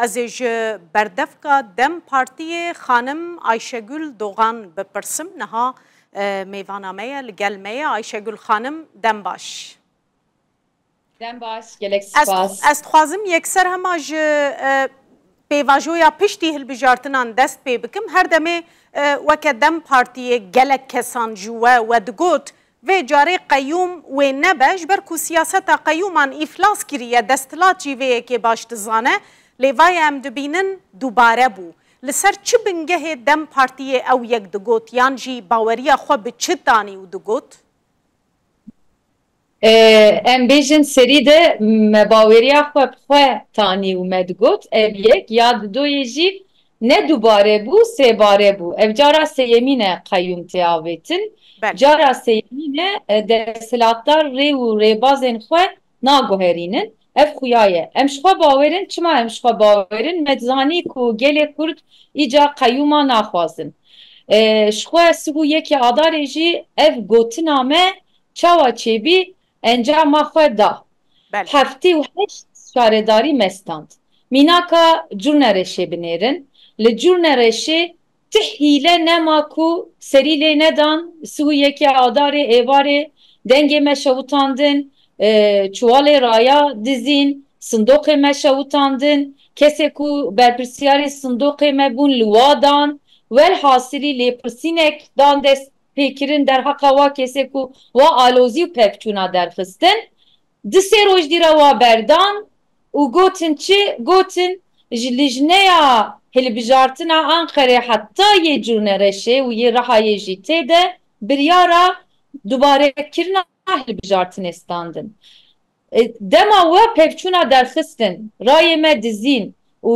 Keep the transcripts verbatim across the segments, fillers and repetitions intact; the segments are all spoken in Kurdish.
Ez ê ji berdevka DEM Partiyê xanim Ayşegül Doğan bipirsim. Niha, e, mêvana me ye, li gel me ye. Ayşegül xanim, dem baş. Dem baş, gelek spas. Ez dixwazim yekser hema ji, e, pêvajoya piştî hilbijartinan dest pê bikim. Her demê, e, weke DEM Partiyê gelek kesan ji we, we digot, vê carê qeyûm wê nebe, ji ber ku siyaseta qeyûman îflas kiriye, desthilat jî vê yekê baş dizane, lê vaye em dibînin dubare bû. Li ser çi bingehê DEM Partiyê ew yek digot, yan jî baweriya xwe bi çi tanî û digot? Ee, em bêjin serî de me baweriya xwe bi xwe tanî û me digot, ev yek, ya didoyê jî ne dubare bû, sêbare bû. Ev cara sêyemîn e qeyûm tê avêtin. Belê. Cara sêyemîn e, e, desthilatdar rê û rêbazên xwe naguherînin. Ev xuya ye. Em ji xwe bawer in. Çima em ji xwe bawer in? Me dizanî ku gelê Kurd îca qeyûma naxwazin. E, ji xwe sih û yekê Adarê jî ev gotina me çawa çêbî, encama xwe da. Belê. Heftê û heşt şaredarî me stand. Mînaka Curnereşê binêrin. Li Curnereşê ti hîle nema ku serî lê nedan, sih û yekê Adarê, êvarê, dengê me şewitandin, e, çuwalê raya dizîn, sindoqê me şewitandin, kesê ku berpirsiyarê sindoqê me bûn li wa dan, welhasilî lêpirsînek dan dest pêkirin derheqa wa kesê ku wa alozî û pevçûna derxistin. Di sê roj dî re wa berdan û gotin çi? Gotin, ji lijneya hilbijartina Anqerê heta yê Curnereşê û yê Rihayê jî tê de biryara dubarekirina hilbijartinê standin. E, dema we pevçûna derxistin, rayê me dizîn û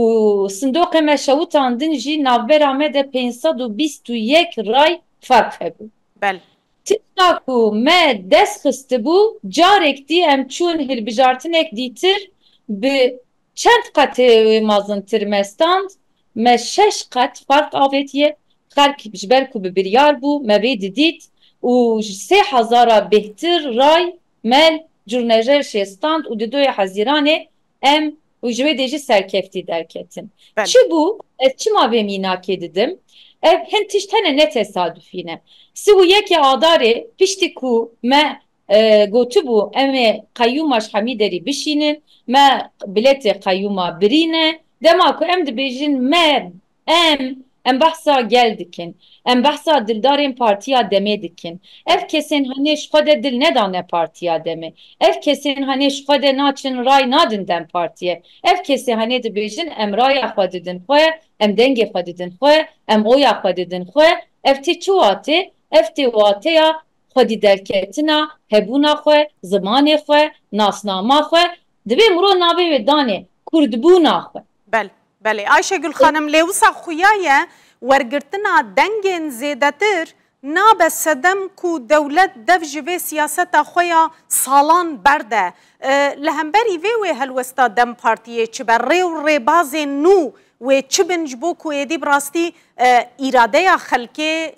sindoqê me şewitandin jî, navbera me de pênc sed û bîst û yek ray ferq hebû. Belê. Tişta ku me dest xistibû, carek dî em çûn hilbijartinek dîtir, bi çend qetê wê mezintir me stand, me şeş qet ferq avêtiye. Xelk ji ber ku bi biryar bû, me vê didît û ji sê hezara bêhtir ray me Curnereşê stand û didoyê Hezîranê em û ji wê dê jî serkeftî derketin. Belê. Çi bû? Ez çima vê mînakê didim? Ev hin tişt hene ne tesadufî ne. Sih û yekê Adarê piştî ku me, e, gotibû em ê qeyûma ji hemî derî bişînin, me biletê qeyûma birîne. Dema ku em dibêjin me, em, em behsa gel dikin. Em behsa dildarên Partiya Demê dikin. Ev kesên henê ji xwe de dil nedane Partiya Demê. Ev kesên henê ji xwe de naçin ray nadin DEM Partiyê. Ev kesê henê dibêjin em raya xwe didin xwe, em dengê xwe didin xwe, em oya xwe didin xwe. Ev tê çi watê? Ev tê wateya xwedî derketina hebûna xwe, zimanê xwe, nasnama xwe. Divê mirov navê wê danê kurdbûna xwe. Bel, belê. Ayşegül xanim, lê wisa xuya ye wergirtina dengên zêdetir nabe sedem ku dewlet dev ji vê siyaseta xwe ya salan berde. E, li hemberî vê wê helwesta DEM Partiyê çi be? Rê û rêbazên nû wê çi bin ji bo ku êdî bi rastî, e, îradeya xelkê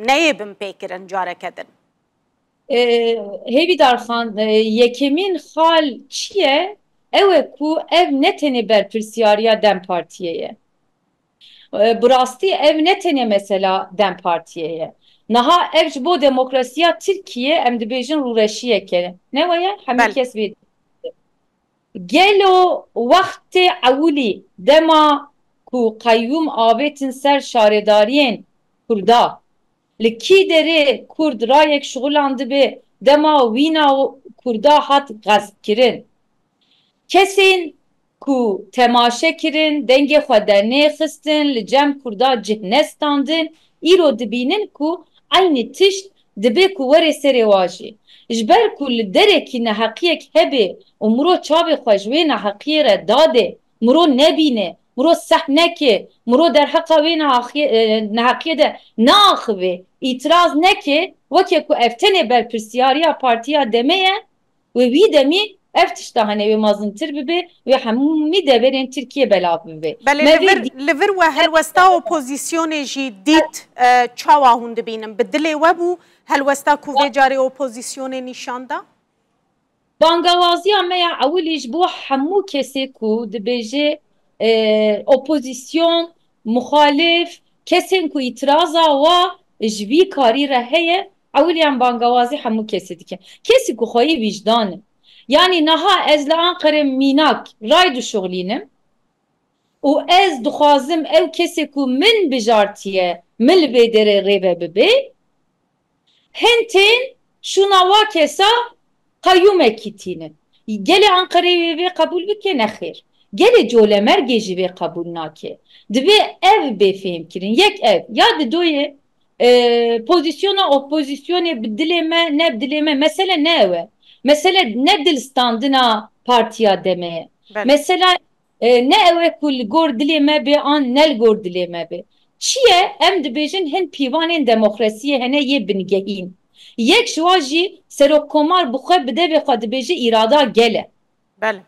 neyê binpêkirin careke din? E, Hêvîdar Xan, e, yekemîn xal çi ye? Ew e ku ev ne tenê berpirsiyariya DEM Partiyê ye. E, bi rastî ev ne tenê mesela DEM Partiyê ye. Niha ev ji bo demokrasiya Tirkiyê em dibêjin rûreşiyeke ne we ye, hemî Belê. kes vê Gelo wextê ewilî dema ku qeyûm avêtin ser şaredariyên Kurda, li kî derê Kurd rayek şixulandibe, dema wîna Kurda hat xespkirin? Kesên ku temaşe kirin, dengê xwe dernêxistin, li cem Kurda cih nestandin, îro dibînin ku eynî tişt dibe ku were serê wa jî. Ji ber ku li derekî neheqiyek hebe û miro çavê xwe ji wê neheqiyê re dade, miro nebîne, miro seh neke, miro derheqa wê nehaxiyê, e, neheqiyê de neaxive, îtiraz neke, weke ku ev tenê berpirsiyariya Partiya Demê ye, Wê wî demî ev tişta hene wê mezintir bibe, wê hemû mî deverên Tirkiyê belav bibe. Belê, Me li vê vir, di- li vir we helwesta opozîsyonê jî dît, e, çawa hûn dibînin? Bi dilê we bû helwesta ku vê carê opozîsyonê nîşan da? Bangawaziya me ya ewilî ji bo hemû kesê ku dibêje e, opozîsyon, muxalif, kesên ku îtiraza wa ji vî karî re heye, ewiliyan bangawazî hemû kesê dike. Kesî ku xweyî wîjdan e. Yanî niha ez li Anqerê mînak ray dişuxlînim û ez dixwazim ew kesê ku min bijartiye, min li vê derê rêve bibe, hin tên şûna wa kesa qeyûmekî tînin. Gelê Anqereyê wê vê qebûl bike? Nexêr. Gelê Colemêrgê jî vê qebûl nake. Divê ev bê fêhmkirin. Yek ev. Ya didoyê, e, pozîsyona opozîsyonê bi dilê me, ne bi dilê me. Mesele ne ew e. Mesele ne dilstandina partiya demê ye. Belê. Mesele, e, ne ew e ku li gor dilê me bê an ne li gor dilê me bê. Çi ye? Em dibêjin hin pîvanên demokrasiyê hene yê bingehîn. Yek ji wan jî serokkomar bi xwe, bi devê xwe dibêje îrada gel e. Belê.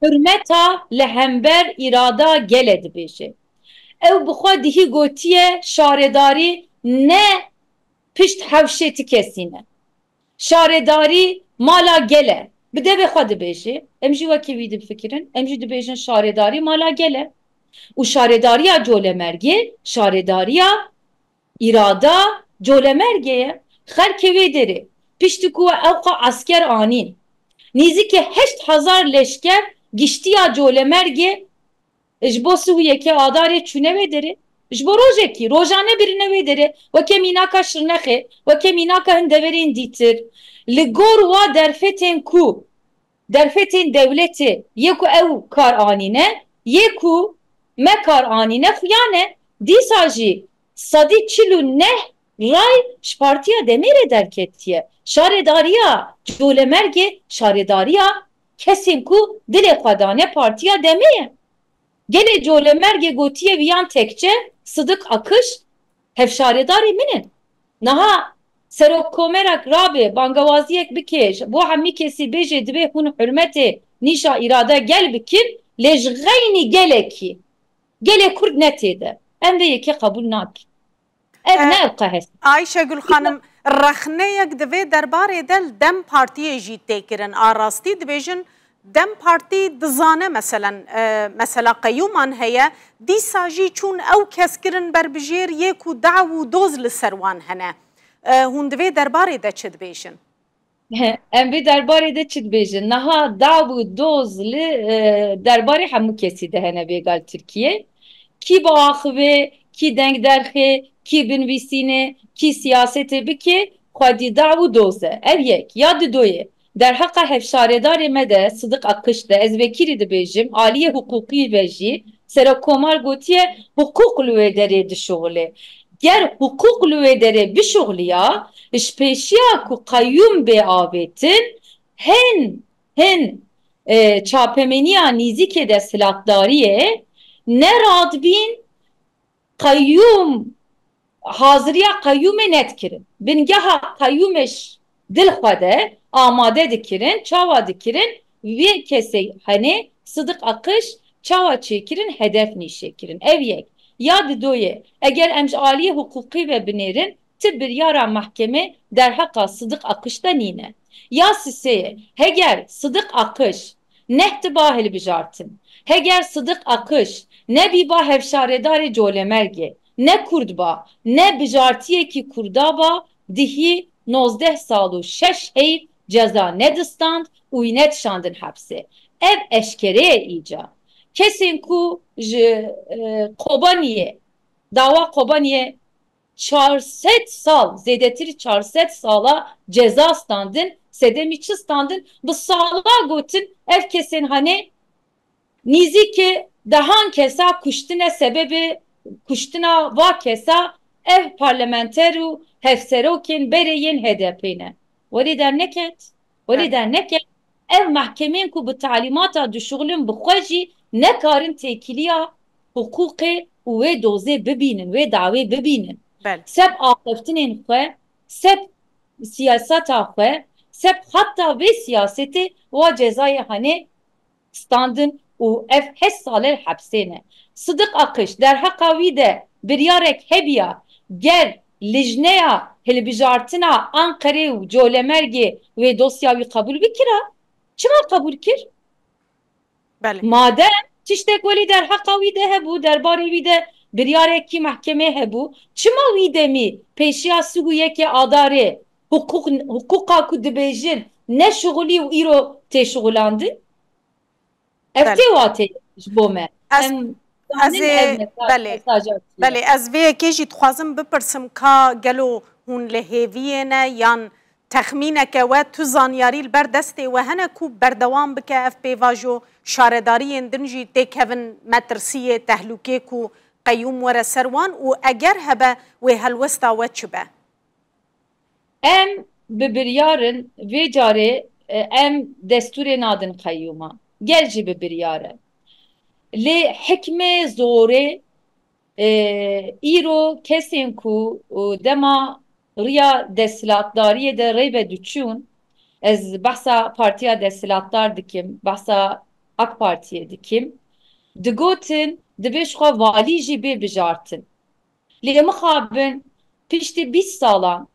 Hurmeta li hember îrada gel e dibêje. Ew bi xwe dihî gotiye şaredarî ne pişt hewşê ti kesî ne. Şaredarî mala gel e. Bi devê xwe dibêje. Em jî wekî wî difikirin. Em jî dibêjin şaredarî mala gel e. Û şaredariya Colemêrgê, şaredariya îrada Colemêrgê ye. Xelkê wê derê. Piştî ku ewqa esker anîn. Nîzîkî heşt hezar leşker giştiya Colemêrgê ji bo sih û yekê Adarê çûne wê derê. Ji bo rojekî, rojane birine wê derê. Weke mînaka Şirnexê, weke mînaka hin deverên dîtir. Li gor wa derfetên ku, derfetên dewletê yê ku ew kar anîne, yê ku me kar anîne, xuya ne. Dîsa jî sedî çil û neh ray ji Partiya Demê re derketiye. Şaredariya Colemêrgê şaredariya kesên ku dilê xwe dane Partiya Demê ye. Gelê Colemêrgê gotiye viyan tekçe Sidik Akiş hevşaredarê min in. Niha serokkomerek rabe, bangewaziyek bike, ji bo hemî kesî bêje, divê hûn hurmetê nîşa îrada gel bikin, lê ji xeynî gelekî, gelê Kurd ne tê de. Em vê yekê qebûl nakin. Ev E, ne ew qehest. Ayşegül Xanim, rexneyek di vê derbarê de li DEM Partiyê jî tê kirin. A rastî dibêjin DEM Partî dizane, meselen, e, mesela qeyûman heye, dîsa jî çûn ew kes kirin berbijêr yê ku daw û doz li ser wan hene. E, hûn di vê derbarê de çi dibêjin? Em vê derbarê de çi dibêjin? Niha daw û doz li, e, derbarê hemû kesî de hene vêga li Tirkiyê. Kî biaxivê, kî deng derxê, kî binvîsînê, kî siyasetê bike, xwedî daw û doz e. Ev yek. Ya didoyê, derheqa hevşaredarê me de, Sidik Akiş de, ez vekirî dibêjim, aliyê hiqûqî ve jî Serokkomar gotiye, hiqûq li wê derê dişuxile. Ger hiqûq li wê derê bişuxiliya, ji pêşiya ku qeyûm bê avêtin, hin, hin, e, çapemeniya nîzîkê desthilatdariyê ne radibîn, qeyûm, haziriya qeyûmê nedikirin. Bingeha qeyûmê ji dil xwe de amade dikirin, çawa dikirin? Vê kesê henê Sidik Akiş çawa çêkirin, hedef nîşe kirin? Ev yek. Ya didoyê, eger em ji aliyê hiqûqî ve binêrin, ti biryara mehkemê derheqa Sidik Akiş de nîne. Ya sisê ye, heger Sidik Akiş nehtiba hilbijartin, heger Sidik Akiş nebîba hevşaredarê Colemêrgê, ne Kurd ba, ne bijartiyekî Kurda ba, dihî nozdeh sal û şeş heyv ceza nedistand û wî nedişandin hepsê. Ev eşkere ye îca. Kesên ku ji, e, Kobaniyê, dawa Kobaniyê çar sed sal, zêdetir çar sed sala ceza standin, sedemî çi standin, bi sala gotin, ev kesên hanê nîzîkî dehan kesa kuştine, sebebê kuştina va kesa ev parlamenter û hevserokên berê yên H D P ne. Welê derneket, welê Evet. derneket, ev mehkemên ku bi talîmata dişuxulin bi xwe jî nekarin têkiliya hiqûqê û wê dozê bibînin, wê dawê bibînin. Belê. Seb axiftinên xwe, seb siyaseta xwe, seb hatta vê siyasetê wa cezayê hanê standin û ev heşt sale li hepsê ne. Sidik Akiş, derheqa wî de biryarek hebiya, ger lijneya hilbijartina Anqerê û Colemêrgê wê dosya wî qebûl bikira, çima qebûl kir? Belê. Madem, Tiştek welî derheqa wî de hebû, derbarê wî de biryarekî mehkemê hebû. Çima wî demî pêşiya sî û yekê Adarê hiqûq, hiqûqa ku dibêjin neşixulî û îro tê şixulandin? Ev Belê. tê watê ji bo me. Ez, Em ez zanin ê, ev mesaj, belê. mesaja çi ye. Belê, ez vê yekê jî dixwazim bipirsim, ka gelo hûn li hêviyê ne yan texmîneke we, tu zanyarî li ber destê we hene ku berdewam bike ev pêvajo, şaredariyên din jî têkevin metirsiyê, tehlûkê ku qeyûm were ser wan û eger hebe wê helwesta we çi be? Em bi biryar in, vê carê, e, em destûrê nadin qeyûman. Gel jî bi biryar e. Lê hikmê zorê, e, îro kesên ku, û dema riya desthilatdariyê de rê ve diçûn, ez behsa partiya desthilatdar dikim, behsa AK Partiyê dikim, digotin, divê ji xwe valî jî bê bijartin. Lê mixabin piştî bîst salan,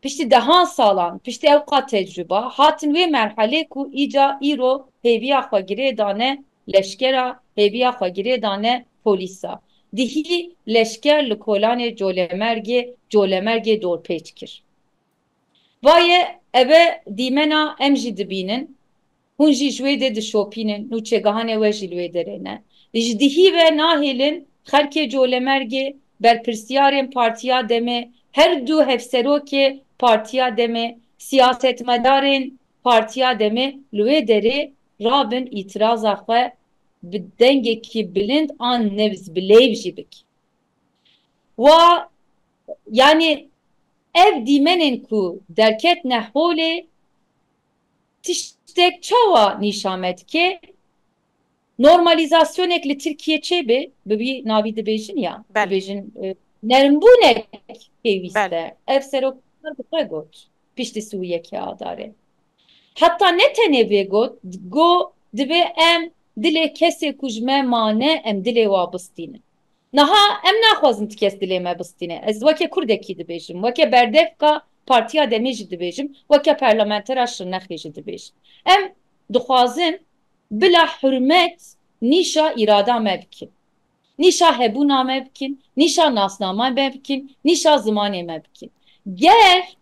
piştî dehan salan, piştî ewqa tecrûba hatin wê merhelê ku îca îro hêviya xwe girê dane leşkera, hêviya xwe girê dane polîsa. Dihî leşker li kolanê colemergê, colemergê dorpêç kir. Vaye eve dîmena em jî dibînin. Hûn jî ji wê dê dişopînin, nûçegihanê we jî li wê derê ne. Ji dihî ve nahêlin xelkê colemergê, berpirsiyarên Partiya Demê, her du hevserokê Partiya Demê, siyasetmedarên Partiya Demê li wê derê rabin îtiraza xwe bi dengekî bilind an nebz bi lêv jî bikin. Wa, yanî ev dîmenên ku derketine holê, tiştek çawa nîşa me dike? Normalîzasyonek li Tirkiye çêbe, bi vî navî dibêjin ya, Belê. dibêjin, e, nermbûnek pêwîst Belê. e. Ev serokar bi xwe got, piştî sî û yekê Adarê. Heta ne tenê vê got, go, divê em dilê kesê ku ji me mane, em dilê wa bistînin. Niha em naxwazin ti kes dilê me bistîne. Ez weke Kurdekî dibêjim, weke berdevka Partiya Demê jî dibêjim, weke parlamentera Şirnexê jî dibêjim. Em dixwazin bila hurmet nîşa îrada me bikin. Nîşa hebûna me bikin, nîşa nasnama me bikin, nîşa zimanê me bikin. Ger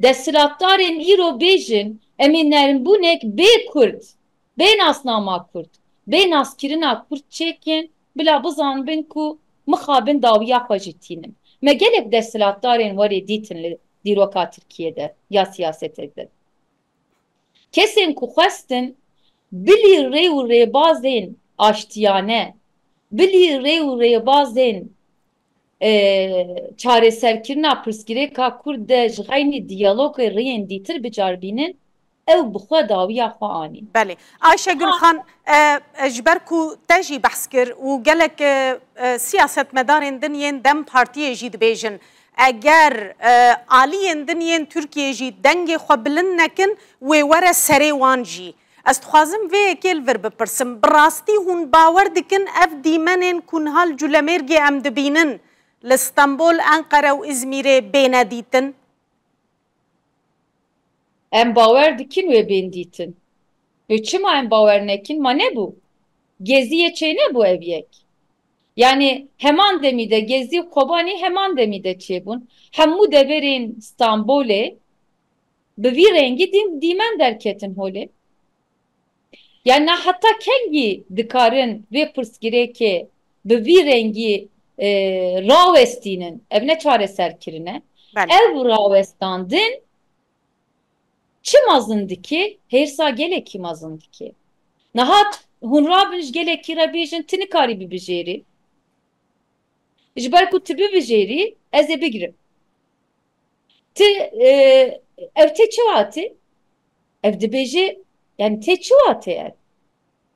desthilatdarên îro bêjin, em ê nermbûnek bê Kurd, bê nasnama Kurd, bê naskirina Kurd çêkin, bila bizanbin ku mixabin dawiya xwe jî tînin. Me gelek desthilatdarên werê dîtin li dîroka Tirkiyê de ya siyasetê de. Kesên ku xwestin bilî rê û rêbazên aştiyane, bilî rê û rêbazên, e, çareserkirina pirsgirêka Kurd de ji xeynî diyalogê rêyên dîtir bicarbînin, ew bi xwe dawiya xwe anîn. Belê. Ayşegül Ha. Xan, e, e, ji ber ku te jî behs kir û gelek, e, e, siyasetmedarên din yên DEM Partiyê jî dibêjin, eger, e, aliyên din yên Tirkiyê jî dengê xwe bilind nekin, wê were serê wan jî. Ez dixwazim vê yekê li vir bipirsim. Bi rastî hûn bawer dikin ev dîmenên ku niha li Culemêrgê em dibînin, li Stenbol, Enqere û Îzmîrê bêne dîtin? Em bawer dikin wê bên dîtin. Wê çima em bawer nekin? Ma nebû. Geziyê çênebû ev yek. Yanî heman demî de Gezî û Kobanî heman demî de çêbûn. Hemû deverên Stenbolê bi vî rengî dî-, dîmen derketin holê. Yani na heta kengî dikarin vê pirsgirêkê bi vî rengî, e, rawestînin? Ev ne çareserkirin e. Belê. Ev rawestandin çi mezin dike? Hêrsa gelekî mezin dike. Niha hûn rabin ji gelekî re bêjin, tu nikarî bibijêrî. Ji ber ku tu bibijêrî, ez ê bigirim. Ti, e, ev tê çi watê? Ev dibêje, yani tê çi watê ev?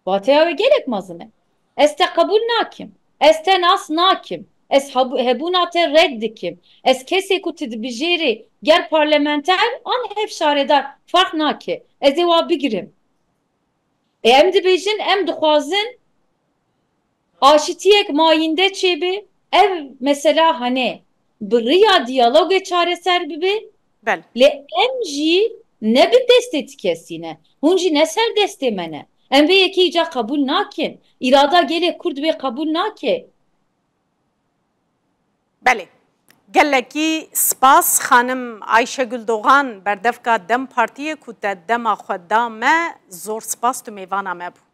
Wateya wê gelek mezin e. Ez te qebûl nakim. Ez te nas nakim. Ez hebû-, hebûna te red dikim. Ez kesê ku tu dibijêrî, ger parlamenter an hevşaredar, ferq nake. Ez ê wa bigirim. Ê, em dibêjin, em dixwazin aşitiyek mayînde çêbe. Ev mesela hene bi riya diyalogê çareser bibe. Bel. Lê em jî ne bi destê ti kesî ne. Hûn jî ne ser destê me ne. Em vê yekê îca qebûl nakin. Îrada gelê Kurd vê qebûl nake. Belê. Gelekî spas xanim Ayşegül Doğan, berdevka DEM Partiyê ku te dema xwe da me, zor spas tu mêvana me bû.